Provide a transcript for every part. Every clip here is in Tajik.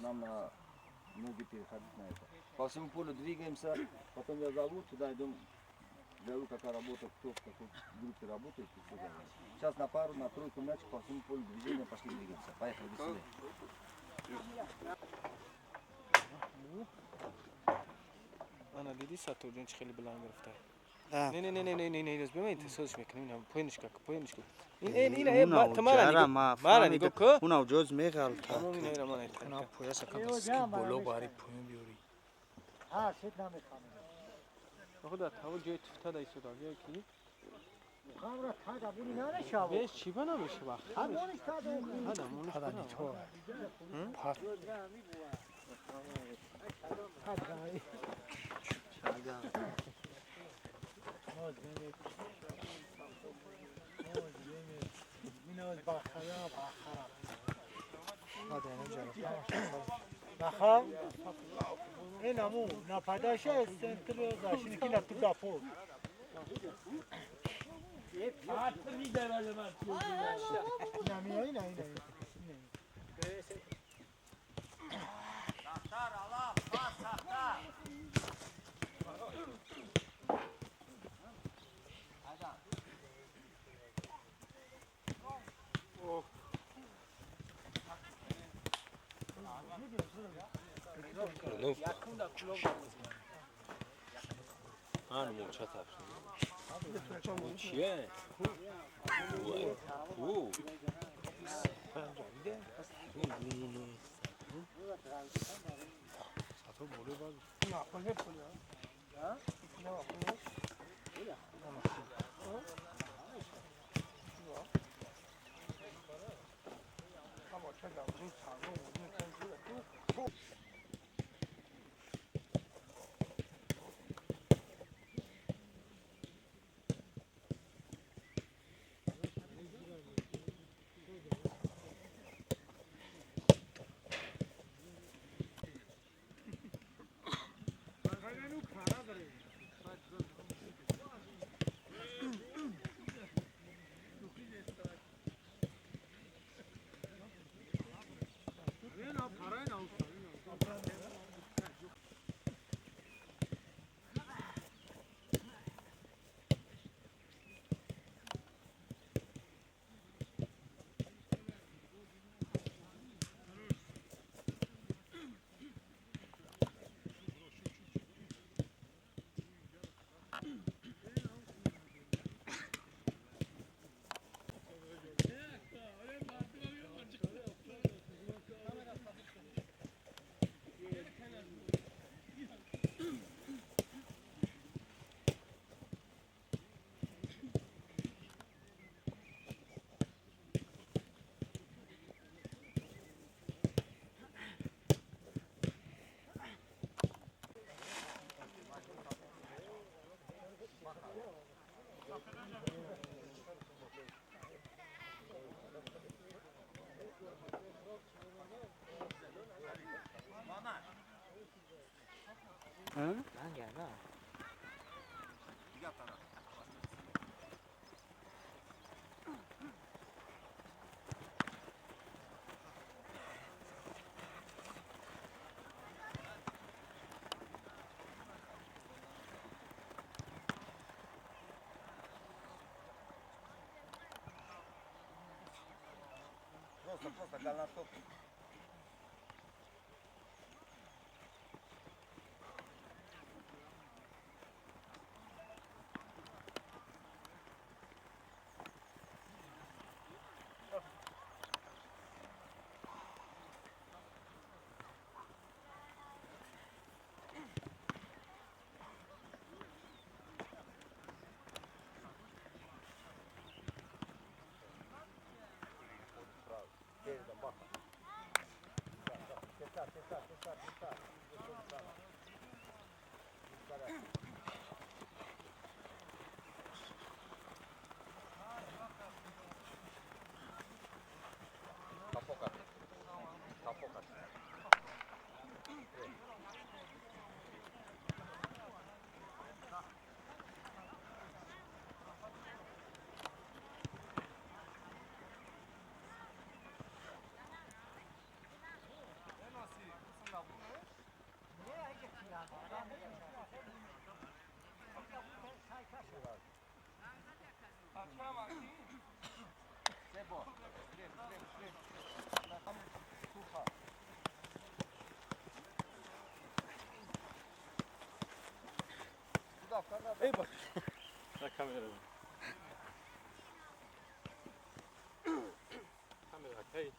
Нам на ноги переходить на это. По всему полю двигаемся, потом я зову, туда идем, говорю, какая работа, кто в какой группе работает и все далее. Сейчас на пару, на тройку мячик, по всему полю движения пошли двигаемся. Поехали, быстрее. Ана диди Сатурҷон чӣ хеле баланд гирифта. Не, не, не, не, не, не, не, не, биман интисозш мекунем, ина поинш как, поинш ку. Ин ин ина э тамара нигоҳ, мара нигоҳ ку. Уна ҷоз меғалта. Тамом ина ира ман айта. Уна пояса кам ски боло бари поён биёри. Ҳа, шид намехамем. Худа тавол ҷои туфта дай судагия ки. Хамра тага буни намешава. Беш чӣ ба намешава? Ҳамониш тада. Ҳамониш Пада тада. ни то. Пад. Бахам ин аму нападаша центр зашини ки на ту дафо. Намиёи на ина. Ан мӯрча тафшид. Чие? Ку. Сатур боло бад. Просто, просто голеностоп. Ey bak. На камера. Камера, hey.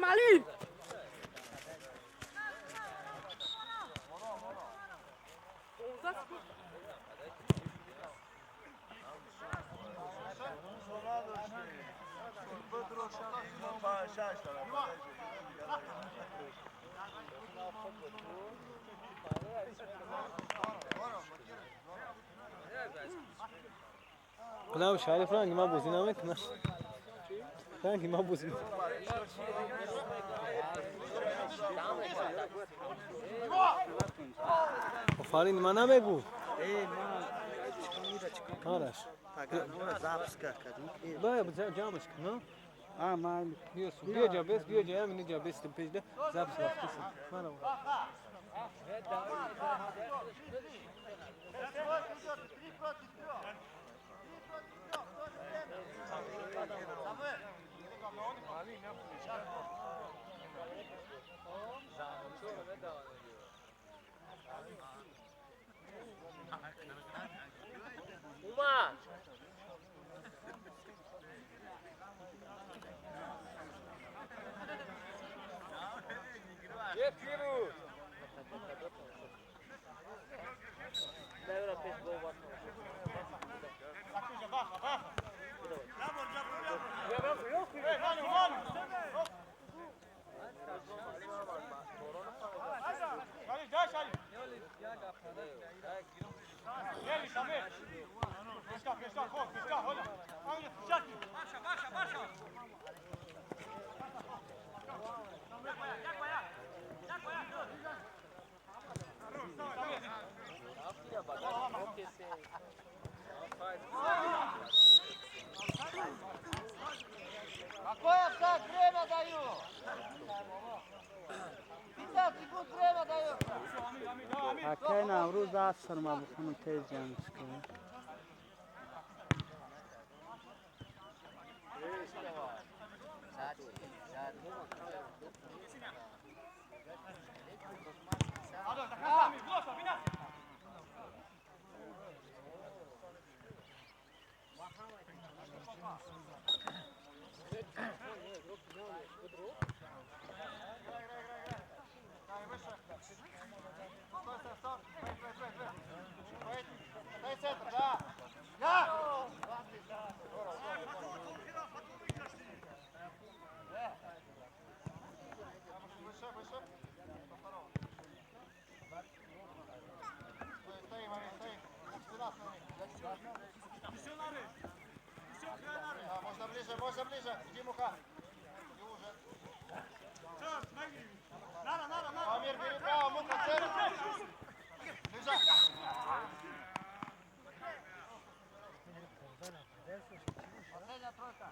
علی نه شریف رنگ ما بازی نمیکنه. رنگ ما بازی آفرین من نمیگو. آرش. باید جمعش کن. آه من بیا جا بس بیا جا همین جا بس پیش ده زبس رفته من Какой офсайд? Время даю! 15 секунд время дается! Акай Навруз аср ма бухонам тез ҷамъш кунам. Stay, Можно ближе, можно ближе. Иди, Муха. Иди уже. Амир, бери право, Муха, цель. Ближе. Последняя тройка.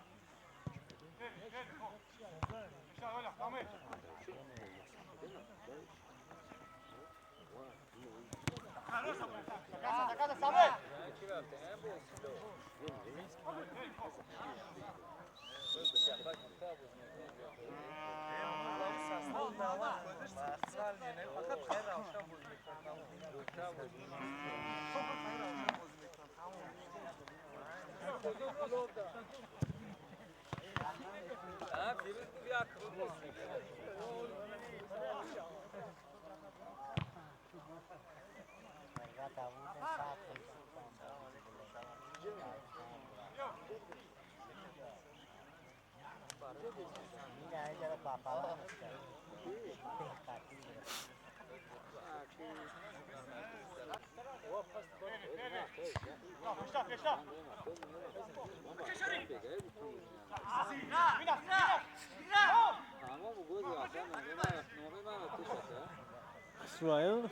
Свою.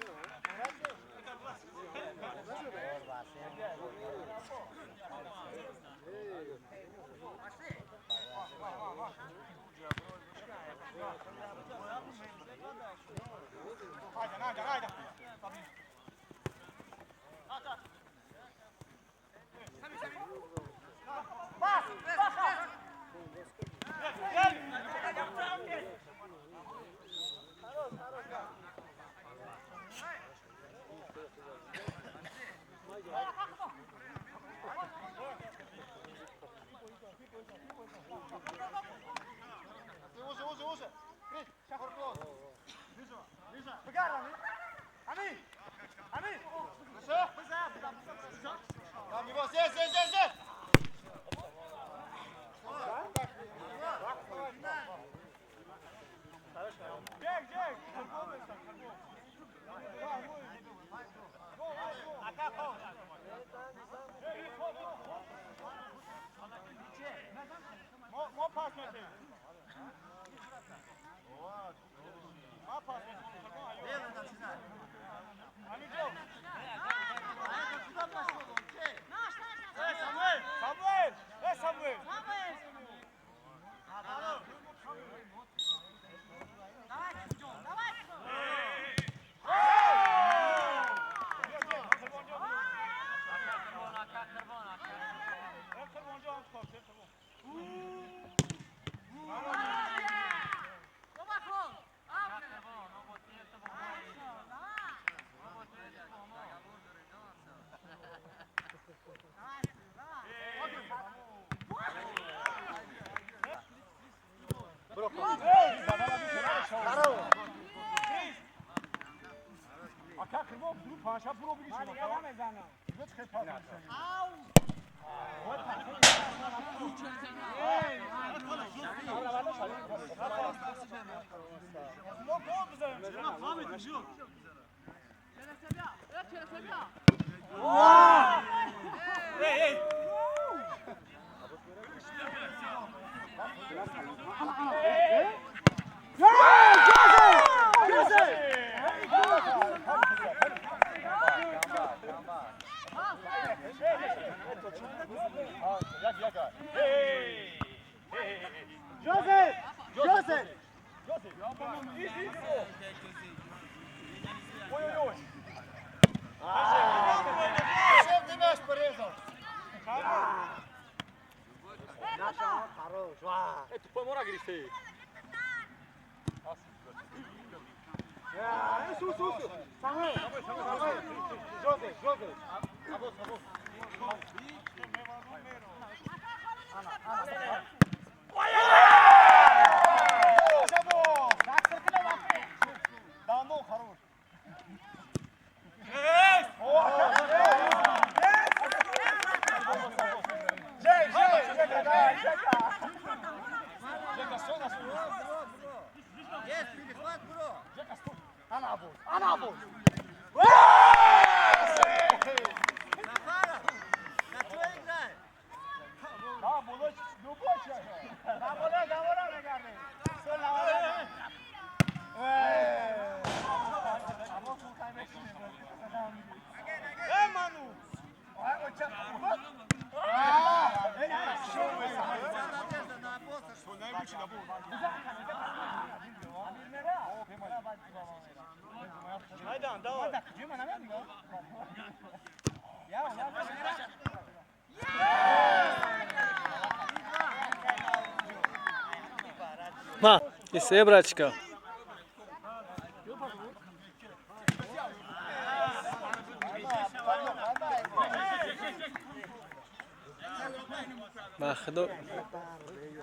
Ма, и се брачка. Ма худо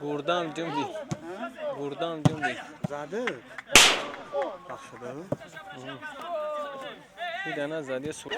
бурдам ҷумби. Бурдам ҷумби. Зады? Бахшида. Идана зади су.